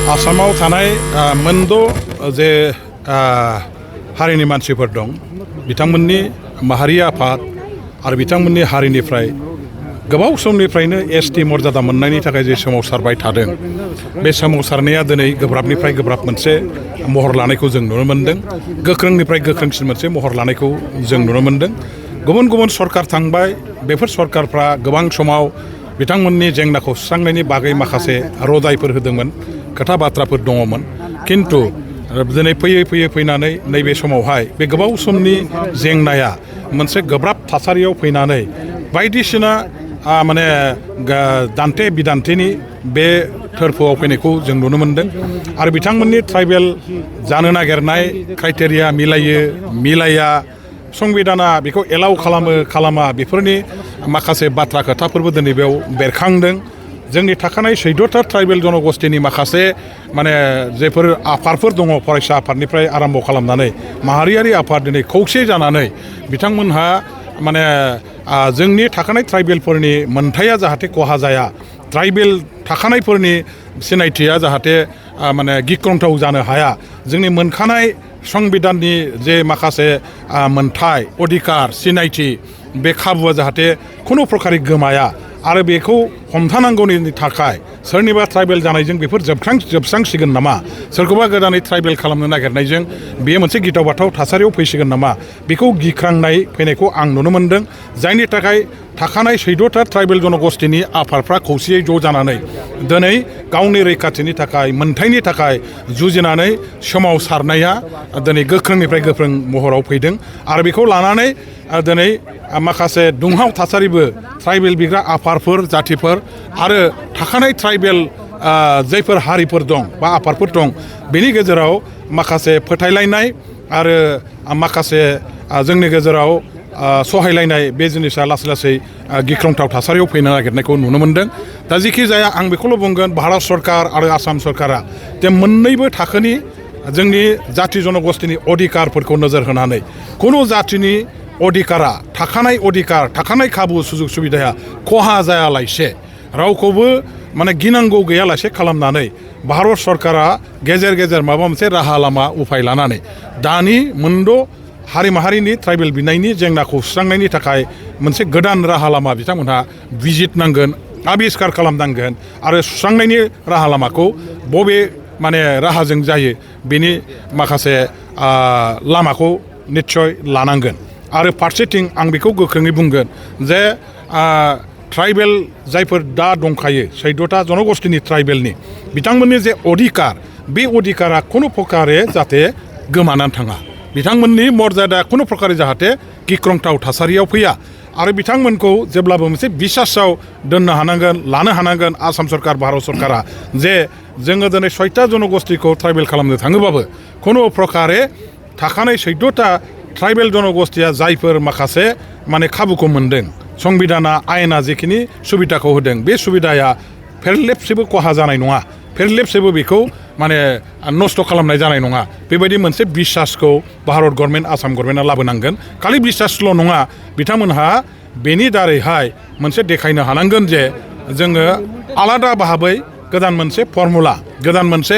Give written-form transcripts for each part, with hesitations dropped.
आसामाव थानाय मोनद' जे हारिनि मानसिफोर दं बिथांमोननि माहारि आफाद आरो बिथांमोननि हारिनिफ्राय गोबाव समनिफ्रायनो एसटि मर्यादा मोननायनि थाखाय जे सोमावसारबाय थादों बे सोमावसारनाया दिनै गोब्राबनिफ्राय गोब्राब मोनसे महर लानायखौ जों नुनो मोन्दों गोख्रोंनिफ्राय गोख्रोंसिन मोनसे महर लानायखौ जों नुनो मोन्दों गुबुन गुबुन सरकार थांबाय बेफोर सरकारफ्रा गोबां समाव बिथांमोननि जेंनाखौ सुस्रांनायनि बागै माखासे रजायफोर होदोंमोन खोथा बाथ्राफोर दङमोन किन्तु दिनै फैयै फैनानै नैबे समावहाय बे गोबाव समनि जेंनाया मोनसे गोब्राब थासारियाव फैनानै बायदिसिना माने दान्थे बिदान्थेनि बे थोरफोआव फैनायखौ जों नुनो मोन्दों आरो बिथांमोननि ट्राइबेल जानो नागिरनाय क्राइटेरिया मिलाया संबिधाना बेखौ एलाउ खालामा बेफोरनि माखासे बाथ्रा खोथाफोरबो दिनै बेयाव बेरखांदों जोंनि थाखानाय 14था ट्राइबेल जनगोष्ठीनि माखासे माने जेफोर आफादफोर दङ फरायसा आफादनिफ्राय आरम्भ खालामनानै माहारियारि आफाद दिनै खौसे जानानै बिथांमोनहा माने जोंनि थाखानाय ट्राइबेलफोरनि मोनथाया जाहाथे खहा जाया ट्राइबेल थाखानायफोरनि सिनायथिया जाहाथे माने गिख्रंथाव जानो हाया जोंनि मोनखानाय संबिधाननि जे माखासे मोनथाय अधिकार सिनायथि बे खाबुआ जाहाथे खुनु प्रकारै गोमाया आरो बेखौ हमथानांगौनि थाखाय सोरनिबा ट्राइबेल जानायजों बेफोर जोबस्रांसिगोन नामा सोरखौबा गोदानै ट्राइबेल खालामनो नागिरनायजों बेयो मोनसे गिथाव बाथाव थासारियाव फैसिगोन नामा बेखौ गिख्रांनाय फैनायखौ आं नुनो मोन्दों जायनि थाखाय थाखानाय 14था ट्राइबेल जनगोष्ठीनि आफादफ्रा खौसेयै ज' जानानै दिनै गावनि रैखाथिनि थाखाय मोनथायनि थाखाय जुजिनानै सोमावसारनाया दिनै गोख्रोंनिफ्राय गोख्रों महराव फैदों आरो बेखौ लानानै दिनै माखासे दुंहाव थासारिबो ट्राइबेल बिग्रा आफादफोर जाथिफोर आरो थाखानाय ट्राइबेल जायफोर हारिफोर दं बा आफादफोर दं बेनि गेजेराव माखासे फोथायलायनाय आरो माखासे जोंनि गेजेराव सहायलायनाय बे जिनिसा लासै लासै गिख्रंथाव थासारियाव फैनो नागिरनायखौ नुनो मोन्दों दा जेखि जाया आं बेखौल' बुंगोन भारत सरकार आरो आसाम सरकारा जे मोननैबो थाखोनि जोंनि जाथि जनगोष्ठीनि अधिकारफोरखौ नोजोर होनानै खुनु जाथिनि अधिकारा थाखानाय खाबु सुजुग सुबिदाया खहा जायालासे रावखौबो माने गिनांगौ गैयालासे खालामनानै भारत सरकारा गेजेर गेजेर माबा मोनसे राहा लामा उफाय लानानै दानि मोनद' हारि माहारिनि ट्राइबेल बिनायनि जेंनाखौ सुस्रांनायनि थाखाय मोनसे गोदान राहा लामा बिथांमोनहा बिजिरनांगोन आबिस्कार खालामनांगोन आरो सुस्रांनायनि राहा लामाखौ बबे माने राहाजों जायो बेनि माखासे लामाखौ निस्सय लानांगोन आरो फारसेथिं आं बेखौ गोख्रोङै बुंगोन जे ट्राइबेल जायफोर दा दंखायो 14था जनगोष्ठीनि ट्राइबेलनि बिथांमोननि जे अधिकार बे अधिकारा खुनु प्रकारे जाहाथे गोमानानै थाङा बिथांमोननि मर्यादा खुनु प्रकारे जाहाथे गिख्रंथाव थासारियाव फैया आरो बिथांमोनखौ जेब्लाबो मोनसे बिसासाव दोननो हानांगोन लानो हानांगोन आसाम सरकार भारत सरकारा जे जोङो दिनै 6था जनगोष्ठीखौ ट्राइबेल खालामनो थाङोबाबो खुनु प्रकारे थाखानाय 14था ट्राइबेल जनगोष्ठीया जायफोर माखासे माने खाबुखौ मोन्दों संबिधाना आयेना जेखिनि सुबिदाखौ होदों बे सुबिदाया फेरलेबसेबो खहा जानाय नङा फेरलेबसेबो बेखौ माने नस्थ' खालामनाय जानाय नङा बेबायदि मोनसे बिसासखौ भारत गभर्नमेन्ट आसाम गभर्नमेन्टआ लाबोनांगोन खालि बिसासल' नङा बिथांमोनहा बेनि दारैहाय मोनसे देखायनो हानांगोन जे जोङो आलादा भाबै गोदान मोनसे फर्मुला गोदान मोनसे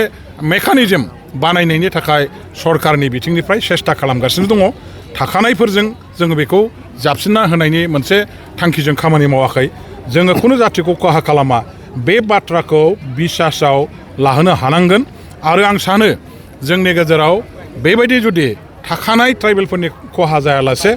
मेकानिजम बानायनायनि थाखाय सरकारनि बिथिंनिफ्राय सेस्था खालामगासिनो दङ थाखानायफोरजों जोङो बेखौ जाबसिनना होनायनि मोनसे थांखिजों खामानि मावाखै जोङो खुनु जाथिखौ खहा खालामा बे बाथ्राखौ बिसासाव लाहोनो हानांगोन आरो आं सानो जोंनि गेजेराव बेबायदि जुदि थाखानाय ट्राइबेलफोरनि खहा जायालासे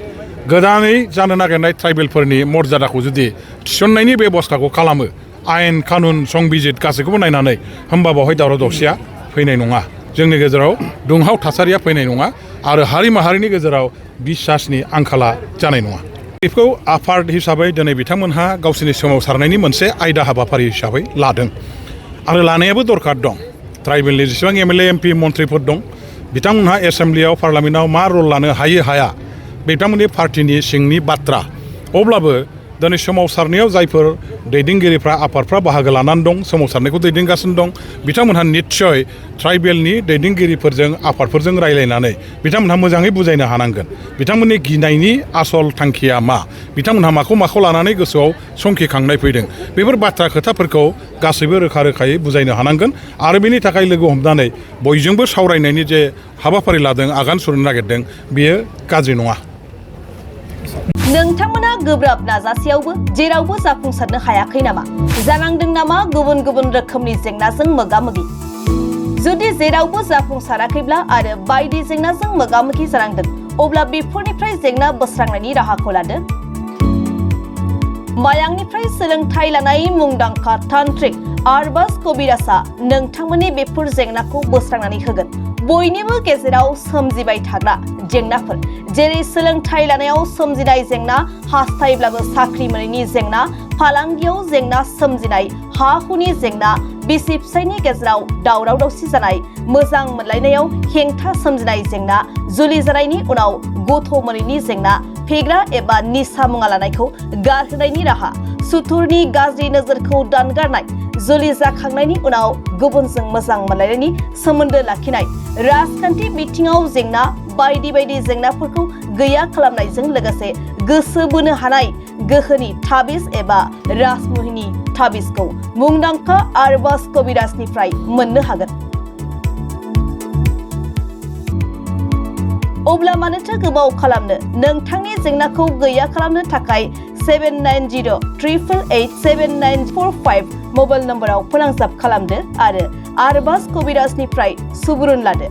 गोदानै जानो नागिरनाय ट्राइबेलफोरनि मर्यादाखौ जुदि थिसननायनि बेबस्थाखौ खालामो आयेन कानुन संबिजित गासैखौबो नायनानै होमबा बेवहाय दावराव दावसिया फैनाय नङा जोंनि गेजेराव दुंहाव थासारिया फैनाय नङा आरो हारि माहारिनि गेजेराव बिसासनि आंखाला जानाय नङा बेखौ आफाद हिसाबै दिनै बिथांमोनहा गावसोरनि सोमावसारनायनि मोनसे आयदा हाबाफारि हिसाबै लादों आरो लानायाबो दरखार दं ट्राइबेलनि जेसेबां एमएलए एमपि मन्थ्रिफोर दं बिथांमोनहा एसेम्ब्लियाव पार्लामेन्टआव मा रल लानो हायो हाया बिथांमोननि पार्टिनि सिंनि बाथ्रा अब्लाबो दिनै सोमावसारनायाव जायफोर दैदेनगिरिफ्रा आफादफ्रा बाहागो लानानै दं सोमावसारनायखौ दैदेनगासिनो दं बिथांमोनहा निस्सय ट्राइबेलनि दैदेनगिरिफोरजों आफादफोरजों रायज्लायनानै बिथांमोनहा मोजाङै बुजायनो हानांगोन बिथांमोननि गिनायनि आसल थांखिया मा बिथांमोनहा माखौ लानानै गोसोआव संखिखांनाय फैदों बेफोर बाथ्रा खोथाफोरखौ गासैबो रोखा रोखायै बुजायनो हानांगोन आरो बेनि थाखाय लोगो हमनानै बयजोंबो सावरायनायनि जे हाबाफारि लादों आगान सुरनो नागिरदों बेयो गाज्रि नङा नोंथांमोना गोब्राब नाजासेयावबो जेरावबो जाफुंसारनो हायाखै नामा जानांदों नामा गुबुन गुबुन रोखोमनि जेंनाजों मोगा-मोगि जुदि जेरावबो जाफुंसाराखैब्ला आरो बायदि जेंनाजों मोगा-मोगि जानांदों अब्ला बेफोरनिफ्राय जेंना बोस्रांनायनि राहाखौ लादो मायांनिफ्राय सोलोंथाइ लानाय मुंदांखा तान्त्रिक आरबाज कबिराजआ नोंथांमोननि बेफोर जेंनाखौ बोस्रांनानै होगोन बयनिबो गेजेराव सोमजिबाय थाग्रा जेंनाफोर जेरै सोलोंथाइ लानायाव सोमजिनाय जेंना हास्थायब्लाबो साख्रि मोनैनि जेंना फालांगियाव जेंना सोमजिनाय हा हुनि जेंना बिसि फिसायनि गेजेराव दावराव दावसि जानाय मोजां मोनलायनायाव हेंथा सोमजिनाय जेंना जुलि जानायनि उनाव गथ' मोनैनि जेंना फेग्रा एबा निसा मुवा लानायखौ गारहोनायनि राहा सुथुरनि गाज्रि नोजोरखौ दानगारनाय जुलि जाखांनायनि उनाव गुबुनजों मोजां मोनलायनायनि सोमोन्दो लाखिनाय राजखान्थि बिथिङाव जेंना बायदि बायदि जेंनाफोरखौ गैया खालामनायजों लोगोसे गोसो बोनो हानाय गोहोनि ताबिज एबा राजमुहिनि ताबिजखौ मुंदांखा आरबाज कबिराजनिफ्राय मोननो हागोन अब्ला मानोथो गोबाव खालामनो नोंथांनि जेंनाखौ गैया खालामनो थाखाय 7908887945 मबाइल नम्बराव फोनांजाब खालामदो आरो आरबाज कबिराजनिफ्राय सुबुरुन लादो